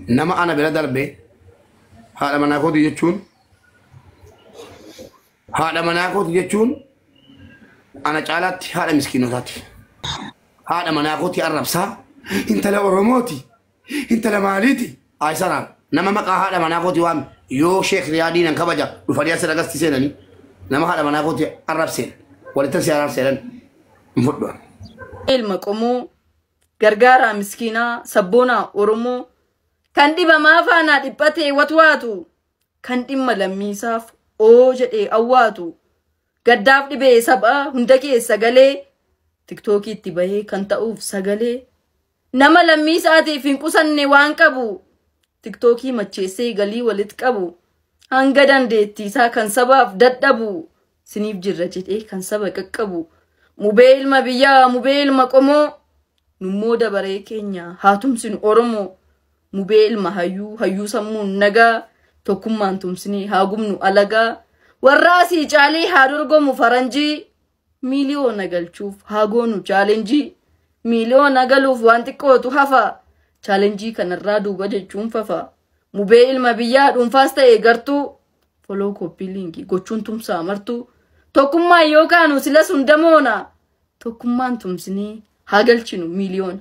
Nama ana bira darbe haadha manaa kooti jechuun, haadha manaa kooti jechuun ana caalaatti haadha miskiinotaati. Haadha manaa kooti arrabsaa, intala Oromooti, intala maaliiti? Ayisanaan nama maqaa haadha manaa kooti waame yoo Sheekh Riyaadii nan kabaja dhufanii asirra gasti seenanii nama haadha manaa kooti arrabseen walitti si arrabseen hin fudhu. Ilma qomoo gargaaraa miskiinaa sabboonaa Oromoo kan dhibamaa faanaa dhiphatee watwaatu kan dhimma lammiisaaf oo jedhee awwaatu gaddaaf dhibee sabaa hunda keessa galee tiktookiitti bahee kan ta'uuf sagalee nama lammiisaatiif hin qusanne waan qabu tiktookii macheessee galii walitti qabu hanga dandeettiisaa kan sabaaf dadhabu siniif jirra jedhee kan saba qaqqabu mubee ilma biyyaa mubee ilma qomoo nummoo dabaree keenya haa tumsinu Oromoo mubee ilma hayyuu hayyuu sammuun nagaa tokkummaan tumsinee haa gubnu alagaa warra asii caalee haa dorgomu faranjii miiliyoona galchuuf haa goonu chaalenjii miiliyoona galuuf waan xiqqootu hafa chaalenjii kanarraa duuba jechuun fafa mubee ilma biyyaa dhuunfaas ta'e gartuu foloo koppii liinkii gochuun tumsaa martuu tokkummaan yoo kaanu sila sun damoona tokkummaan tumsinee haa galchinu miiliyoona.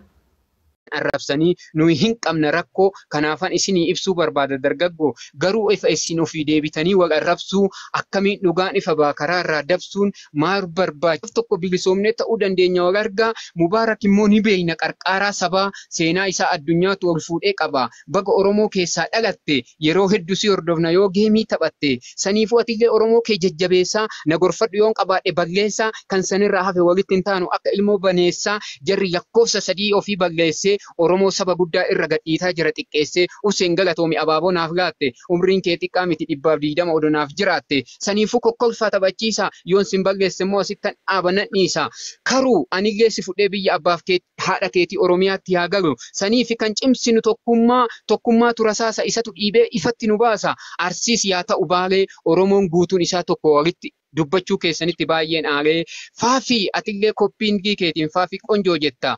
Arrabsanii nuyi hin qabna rakkoo kanaafan isinii ibsuu barbaada dargaggoo garuu ifa isin ofii deebitanii wal arrabsuu akkamiin dhugaan ifa baa karaa irraa dabsuun maal barbaachisa tokko bilisoomnee ta'uu dandeenya wal argaa Mubaarak immoo ni beeyna qarqaaraa sabaa seenaa isaa addunyaatu ol fuudhee qaba baga Oromoo keessaa dhalatte yeroo hedduu si hordofna yoo geemii taphatte saniifuu atillee Oromoo kee jajjabeessaa na gorfadhu yoon qabaadhe balleessaa kan sanirraa hafe walitti hin taanu akka ilmoo baneessaa jarri lakkoofsa 3 ofii balleessee Oromoo saba guddaa irra gadhiitaa jira xiqqeessee Useen galatoomi abaaboo naaf laatte umriin kee xiqqaa miti 120 odoo naaf jiraatte saniifuu kokkolfaa taphachiisa yoon sin balleesse immoo asittan dhaaba nan dhiisa karuu anillee si fudhee biyya abbaaf haadha keetii Oromiyaatti haa galu saniifi kan cimsinu tokkummaa tokkummaatu rasaasa isatu dhiibee ifatti nu baasa Arsiis yaa ta'u Baalee Oromoon guutuun isaa tokko walitti dubbachuu keessanitti baay'een aalee faafii atillee koppiingii keetiin faafii qonjoo jetta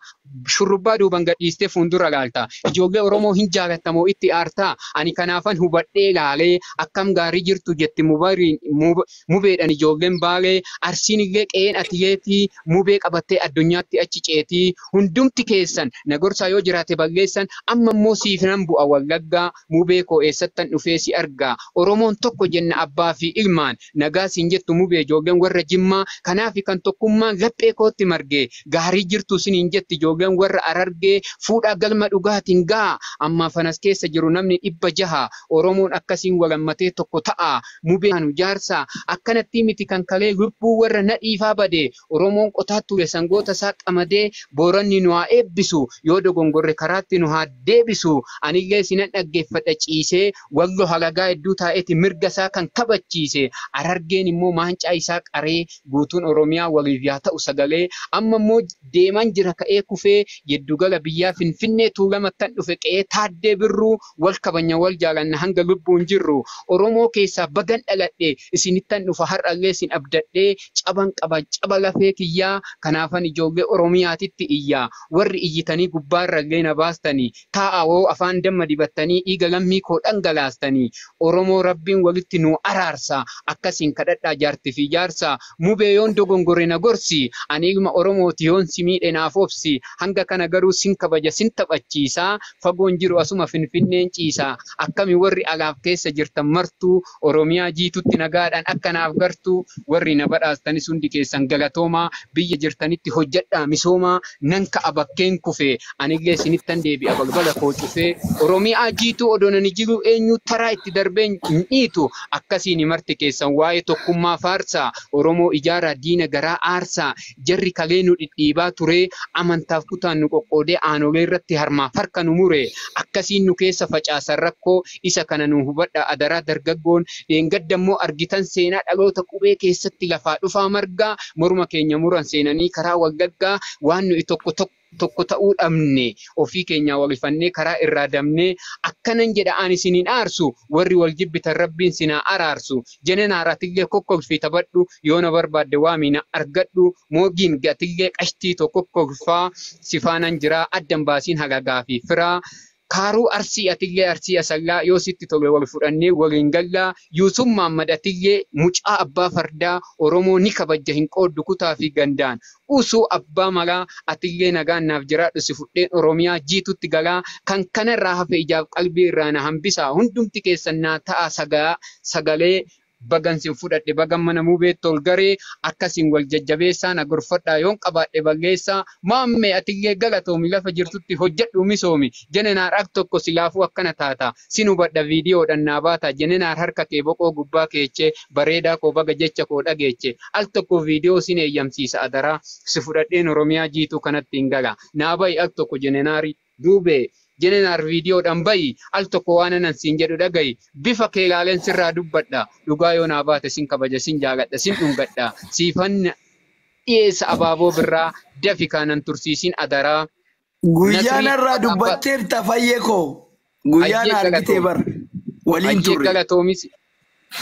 shurrubbaa duuban gadhiistee fuuldura laalta ijoollee Oromoo hin jaalattamoo itti aartaa ani kanaafan hubadhee laalee akkam gaarii jirtu jetti mubeedhan ijoolleen Baalee Arsiin illee qe'een atileetii mubee qabattee addunyaatti achi ceetii hundumti keessan na gorsaa yoo jiraate balleessan amma immoo siif nan bu'a Wallaggaa mubee koo eessattan dhufee si argaa Oromoon tokko jenna abbaa fi ilmaan nagaa siin jettu mubee ijoolleen warra Jimmaa kanaaf kan tokkummaan laphee kootti marge gaarii jirtu siniin jetti ijoolleen warra Arargee fuudhaa galma dhugaatiin ga'a amma fanas keessa jiru namni 600 Oromoon akkasiin walammatee tokko ta'a mubee anu jaarsa akkanatti miti kan kalee lubbuu warra nadhiifaa bade Oromoon qotaa ture sangoota isaa qamadee Booranni nu haa eebbisu yoo dogongorre karaatti nu haa deebisu anillee sinan dhaggeeffadha ciisee Wallo halagaa hedduu taa'eeti mirga isaa kan kabachiise Arargeen immoo maancaa isaa qaree guutuun Oromiyaa waliif yaa ta'u sagalee amma immoo deeman jira ka'ee kufee giddugala biyyaa Finfinnee Tuulamattan dhufe qe'ee Taaddee Birruu wal kabanya wal jaalanna hanga lubbuun jirru Oromoo keessaa bagan dhaladhe isinittan dhufa har'allee sin abdadhee caban qaba caba lafee kiyyaa kanaafan ijoollee Oromiyaatitti iyyaa warri iyyitanii gubbaarrallee na baastanii taa'a woo afaan damma dibattanii dhiiga lammii koo dhangalaastanii Oromoo Rabbiin walitti nu araarsa akkasiin kadhadhaa jaartii fi jaarsa mubee yoon dogongore na gorsi ani ilma Oromooti yoon si miidhe naaf obsi hanga kana garuu sin kabaja sin taphachiisa fagoon jiru asuma Finfinneen ciisa akkami warri alaaf keessa jirtan martuu Oromiyaa jiitutti nagaadhaan akka naaf gartuu warri na badhaastanis hundi keessan galatoomaa biyya jirtanitti hojjedhaa misoomaa nan ka'a bakkeen kufe anillee sinittan deebi'a balbala koo cufee Oromiyaa jiituu odoon ani jiru eenyu taraa itti darbeen hin dhiitu akkasiin marti keessan waa'ee tokkummaa faarsaa Oromoo ijaaraa diina garaa aarsaa jarri kalee nu dhidhiibaa ture amantaaf kutaan nu qoqqoodee aanolee irratti harmaaf harka nu mure akkasiin nu keessa facaasan rakkoo isa kana nu hubadha adaraa dargaggoon dheengadda immoo argitan seenaa dhaloota qubee keessatti lafaa dhufaa margaa morma keenya muran seenanii karaa Wallaggaa waan nuyi tokko tokko ta'uu dhabne ofii keenya walifannee karaa irraa dabnee akkanan jedha ani isiniin aarsu warri wal jibbitan Rabbiin sinaa araarsu jeneraal atillee kokkolfii taphadhu yoo na barbaadde waamina argadhu moogiin atillee qashtii tokko kokkolfaa sifaanan jiraa addan baasiin halagaa fi firaa. Kaaruu Arsii atillee Arsii Asallaa yoo sitti tole wal fudhannee waliin gallaa. Yuusuf Maammad atillee mucaa abbaa fardaa Oromoo ni kabajja hin qooddu kutaa fi gandaan. Usuu abbaa malaa atillee nagaan naaf jiraadhu si fudheen Oromiyaa jiitutti galaa. Kan kanarraa hafe ijaaf qalbii irraa na hambisaa. Hundumti keessan naa ta'a sagalee bagan sin fudhadhe bagan mana mubeetti ol garee akkasiin wal jajjabeessaa na gorfadhaa yoon qabaadhe balleessaa maammee atillee galatoomi lafa jirtutti hojjedhu misoomi jenenaar ak tokko silaafuu akkana taata sin hubadha viidiyoodhaan naa baata jenenaar harka kee boqoo gubbaa keechee bareedaa koo baga jecha koo dhageeche al tokko viidiyoo sin eeyyamsiisa adaraa si fudhadheen Oromiyaa jiituu kanatti hin gala naa bahi al tokko jenenaari duubee. Jenenaar viidiyoodhaan bahi al tokko waan anan siin jedhu dhagahi bifa kee ilaaleen sirraa dubbadha dhugaa yoo naa baate sin kabaja sin jaaladha sin dhungadha siifanna dhiyeessa abaaboo birraa dafi kaanan tursiisin adaraa. Guyyaan irraa dubbatteerta fayyee koo guyyaan argitee bar waliin turre.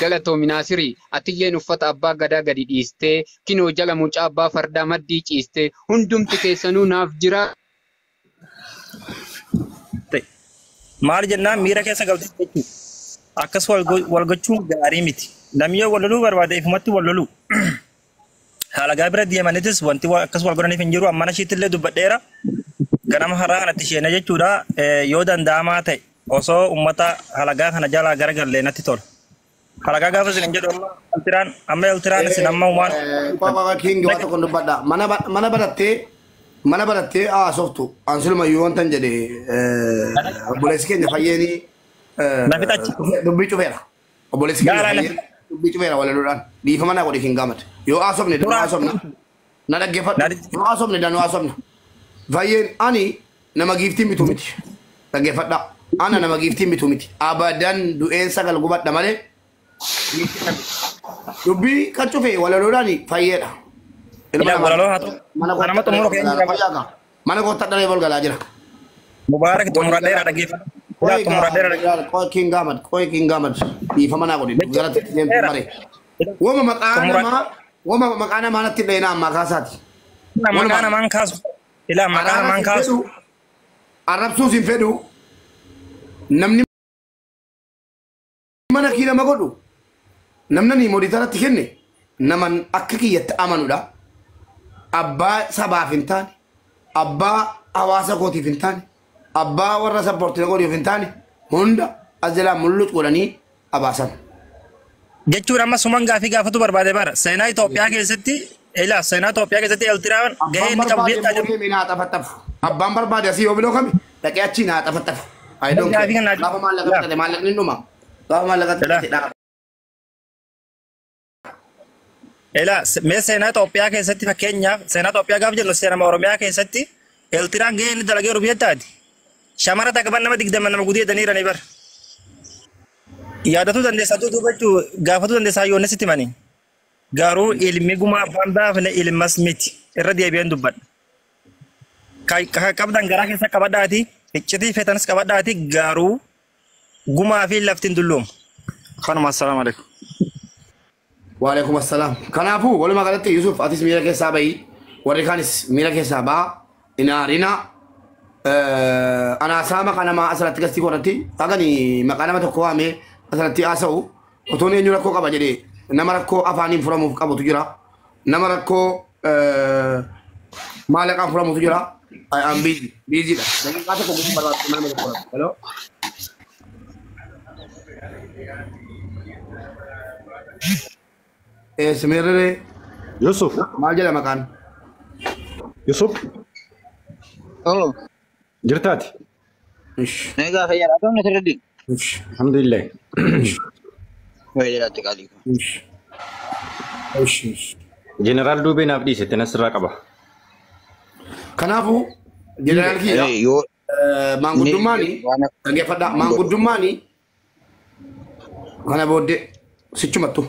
Galatoomi Naasirii atilleen uffata abbaa gadaa gadi dhiistee kinoo jala mucaa abbaa fardaa maddii ciistee hundumti keessanuu naaf jira. Maal jennaan miira keessa galtee jechuudha. Akkas wal gochuun gaarii miti. Namni yoo wal loluu barbaade ifumatti wal loluu. Haala bira deemanitis wanti akkas wal godhaniif hin jiru. Amma ishiitti illee dubbadheera. Ganama har'aa kanatti isheena jechuudha. Yoo danda'amaa ta'e osoo uummata halagaa kana jalaa garagallee natti tola. Halagaa gaafa isin hin jedhu amma eltiraan isin amma uumaan. Qofa kiingi waan tokko dubbadha. Mana barattee haasoftu ansilumayyuu wantan jedhe obboleessi keenya fayyeen dubbii cufeera. Obboleessi keenya fayyeen dubbii cufeera walaluudhaan dhiifama naa godhe hin gaamate. Yoo haasofne danuu haasofna. Na dhaggeeffadhu. Yoo haasofne danuu haasofna. Fayyeen ani nama giiftiin bituu miti. Dhaggeeffadha. Ana nama giiftiin bituu miti. Abadan du'een sagal gubadha malee dubbii kan cufe walaluudhaan fayyeedha. Mana kottaa dharee wal galaa jira. Mubaarak xumuradheera dhaggeeffadhu. Qoy King Ahmad dhiifama naa godhi galatti deemtu maree. Wama maqaa namaa natti dhahina ammaa kaasaati. Maqaa namaan kaasu. Ilaa maqaa namaan kaasu. Arrabsuus hin fedhu. Namni mana kii nama godhu namni ni mooditaratti kenne naman akka kiyyatti amanudha. Abbaa sabaaf hin taane, abbaa hawaasa kootiif hin taane, abbaa warra sappoortii kootiif hin taane hunda as jalaa mul'uut godhanii abaasan. Jechuun amma suman gaafii gaafatu barbaade bara seenaa Itoophiyaa keessatti ilaa seenaa Itoophiyaa keessatti Eltiraan gahee inni qabu beektaa jiru. Abbaan barbaade asii yoo biloo kami dhaqee achii naa xafaxafu. Gaafa maallaqa bitate maallaqni dhuma. Gaafa maallaqa bitate dhaaba. Ilaa mee seenaa Itoophiyaa keessatti fakkeenyaaf seenaa Itoophiyaa gaafa jennu seenaa Oromiyaa keessatti Eltiraan gahee inni dalagee jiru beektaati. Shamara takka nama 20 nama gudeedaniirani bara. Yaadatuu dandeessaa dubbachuu gaafatuu dandeessaa yoonne sitti himanii. Garuu ilmi gumaa abbaan baafne ilmas miti irra deebi'een dubbadha. Qabdan garaa keessa qabadhaati iccitii feetanis qabadhaati garuu gumaa fi lafti hin dulloomu. Kanuma assalaamu alaikum. Waalaikum assalaam. Kanaafuu walumaa galatti Yusuf atis miira keessaa bahi warri kaanis miira keessaa ba'a inaarina anaasaa maqaa namaa asirratti gastii godhatti hagani maqaa nama tokko waamee asirratti haasa'u otoon eenyu rakkoo qaba jedhee nama rakkoo afaaniin furamuuf qabutu jira nama rakkoo maallaqaan furamutu jira. I am busy. Busy dha. Daqiiqaa tokko guutuu barbaadu nama tokko irratti. Hello? Simirree. Yusuf. Maal jedha maqaan? Yusuf. Oh. Jirtaati. Egaa fayyaadha. Akkam na sirriitti? Alhamdulillah. Fayyaadhaatti qaalii. Jeneraal Duubee naaf dhiise nasirraa qaba. Kanaafuu jeneraal kiyya maanguddummaani dhaggeeffadhaa maanguddummaani kana booddee sichumattu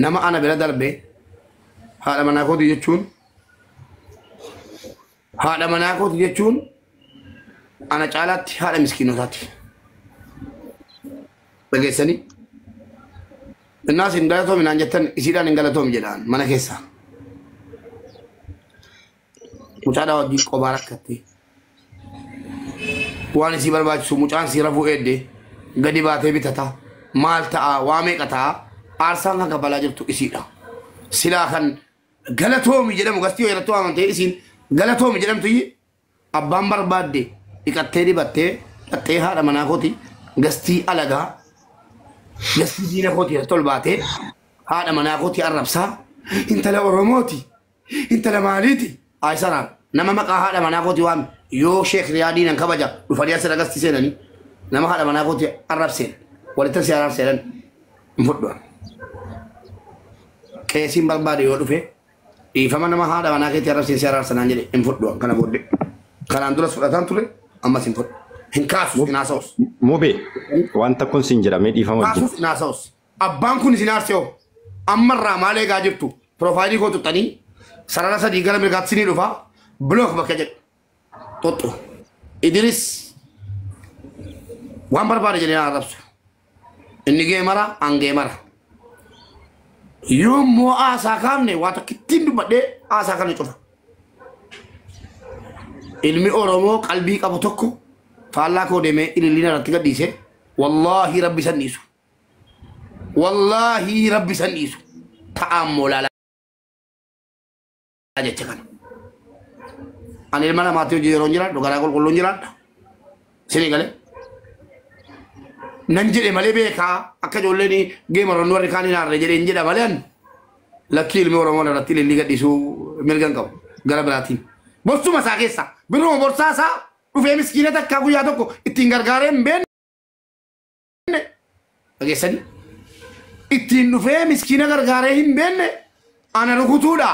nama ana bira darbee haadha manaa kooti jechuun haadha manaa kooti jechuun ana caalaatti haadha miskiinotaati. Dhageessanii innaas hin galatoomi naan jettan isiidhaan hin galatoomi jedhaan mana keessaa. Mucaadhaa wajjin qobaa rakkattee. Waan isii barbaachisu mucaan sii rafuu eedde gadi baatee bitata. Maal ta'a waa meeqa ta'a aarsaan kan kaffalaa jirtu isiidha. Silaa kan galatoomi jedhamu gastii irratti waamamtee isiin galatoomi jedhamtu abbaan barbaadde dhiqattee dibattee dhattee haadha manaa kooti gastii alagaa gastii diina kooti irratti ol baatee haadha manaa kooti arrabsaa intala Oromooti intala maaliiti Aayisaraan nama maqaa haadha manaa kooti waame yoo Sheekh Riyaadiin an kabaja dhufanii asirra gastii seenanii nama haadha manaa kooti arrabseen walitti si arrabseen hin fudhu. Qeesiin barbaade yoo dhufe dhiifama nama haadha manaa keetti arrabseen si arrabsanaan jedhe hin fudhu kana booddee. Kanaan duras fudhataan ture ammas hin fudhu. Hin kaasus hin haasa'us. Mubee wanta kun siin jedhamee dhiifama wajjin. Kaasus hin haasa'us. Abbaan kun isin aarsee hoo ammarraa maal eegaa jirtu piroofaayilii koo tuttanii sarara sadii gara mirgaatti sinii dhufaa bilook bakka jedhu. Xuxxu. Idris waan barbaade jedhee na arrabsu. Inni geemara an geemara. Yoo immoo haasaa kaafne waa tokkittiin dubbadhee haasaa kana cufa. Ilmi Oromoo qalbii qabu tokko faallaa koo deemee ililliin irratti gadhiise wallaahi rabbi san dhiisu. Wallaahi rabbi san dhiisu. Ta'aan moolaalaa jecha kana. Ani ilma namaatti hojii yeroo jiraadhu garaa qulqulluun jiraadha. Isinii galee. Nan jedhe malee beekaa akka ijoolleen geemaroonni warri kaan hin aarre jedheen jedha malee ani lakkii ilmi Oromoo irratti ilillii gadhiisuu mirga hin qabu gara biraatiin. Borsuma isaa keessa birruma borsaa isaa dhufee miskiina takkaa guyyaa tokko ittiin gargaaree hin beekne dhageessanii ittiin dhufee miskiina gargaaree hin beekne ana rukutuudha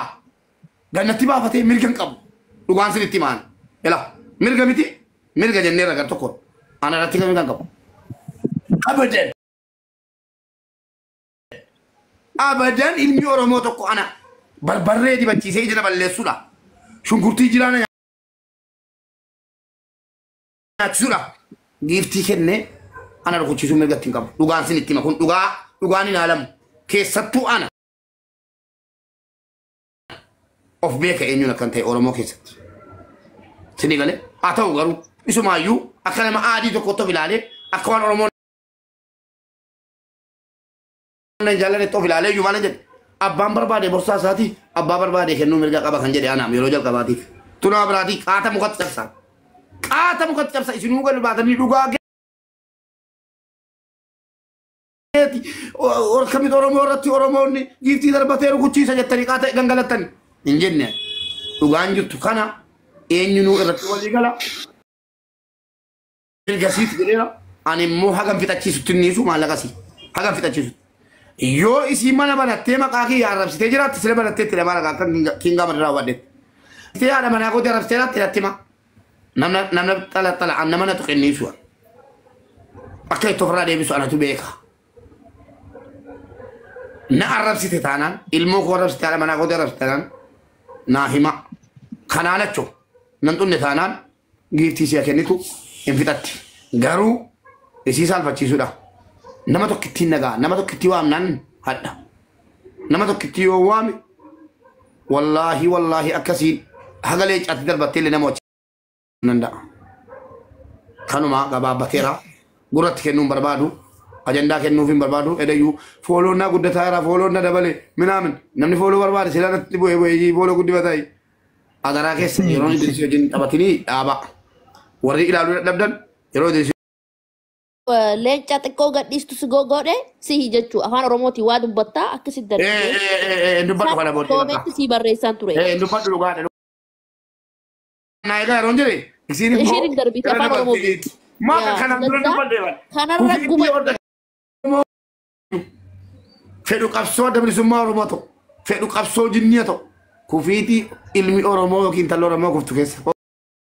gannatti baafatee mirga hin qabu dhugaan sin itti himaan ela mirga miti mirga jenneerra gar tokkoon ana irratti mirga hin qabu. Abadan. Abadan ilmi Oromoo tokko ana barbarree dibachiisee ija balleessuudha. Shunkurtii jiraana nyaachisuudha. Giiftii kennee ana rukuchiisuu mirga ittiin qabu. Dhugaan sin itti hima kun dhugaa dhugaan hin haalamu. Keessattuu ana. Of beeka eenyuun akkan ta'e Oromoo keessatti. Sinii galee haa ta'u garuu isumaayyuu akka nama aadii tokkotti of ilaalee akka waan Oromoo nan jaalladhe of ilaalee iyyuu maal jedhe abbaan barbaade borsaa isaatii abbaa barbaade kennuu mirga qaba kan jedhe anaam yeroo jalqabaatiif. Tunaa biraatii qaata mukatti cabsa. Qaata mukatti cabsa isinuu galu baatanii dhugaa keeti kamit Oromoo irratti Oromoonni giiftii darbatee rukuchiisa jettanii qaata gangalattanii hin jenne dhugaan jirtu kana eenyunuu irratti walii gala. Mirga siiti jedheera ani immoo hagam fixachiisutti niisu maallaqasii hagam fixachiisutti. Yoo isii mana banattee maqaa kiyya arrabsitee jiraatte sila banattee itti lamaa ragaa akka kingaa mana raawwadhetti. Sitee haadha manaa kootii arrabsitee jiraatte natti hima. Namna xala xala nama na tuqinniisu. Akka itti ofirraa deebisu anatu beeka. Na arrabsite taanaan ilmoo koo arrabsite haadha manaa kootii arrabsite taanaan naa hima. Kanaan achoo nan xunne taanaan giiftii si'a kennitu hin fixatti. Garuu isii saalfachiisuudha. Nama tokkittiin nagaa nama tokkittii waamnaan hadha. Nama tokkittii yoo waame wallaahi wallaahi akkasiin haga leencaatti darbattee illee nama wajjin danda'a. Kanuma gabaabbateera gurratti kennuu hin barbaadu ajandaa kennuuf hin barbaadu edayyuu fooloonnaa guddataa jira fooloonnaa dabale minaamin namni fooloo barbaade silaa irratti bu'ee bu'ee fooloo guddifataa adaraa keessa yeroo Idrisii wajjin taphatanii dhaaba warri ilaaluu dadhabdan yeroo Idrisii Leenca xiqqoo gadhiistu si godhe sihi jechuu afaan Oromootiin waa dubbattaa akkasitti darbee. Dubbadhu kana booddee bakka. Koomeetti sii barreessaan ture. Dubbadhu dhugaadha. Naa egaa yeroon jedhe isiin immoo Ishiin hin darbite afaan Oromoo beekti. Maa kanaan dura dubbadhe bara. Kanarra guba. Fedhu qabsoo adda bilisummaa Oromoo ta'u fedhu qabsoo jinniya ta'u kufiitii ilmi Oromoo yookiin intalli Oromoo kuftu keessa.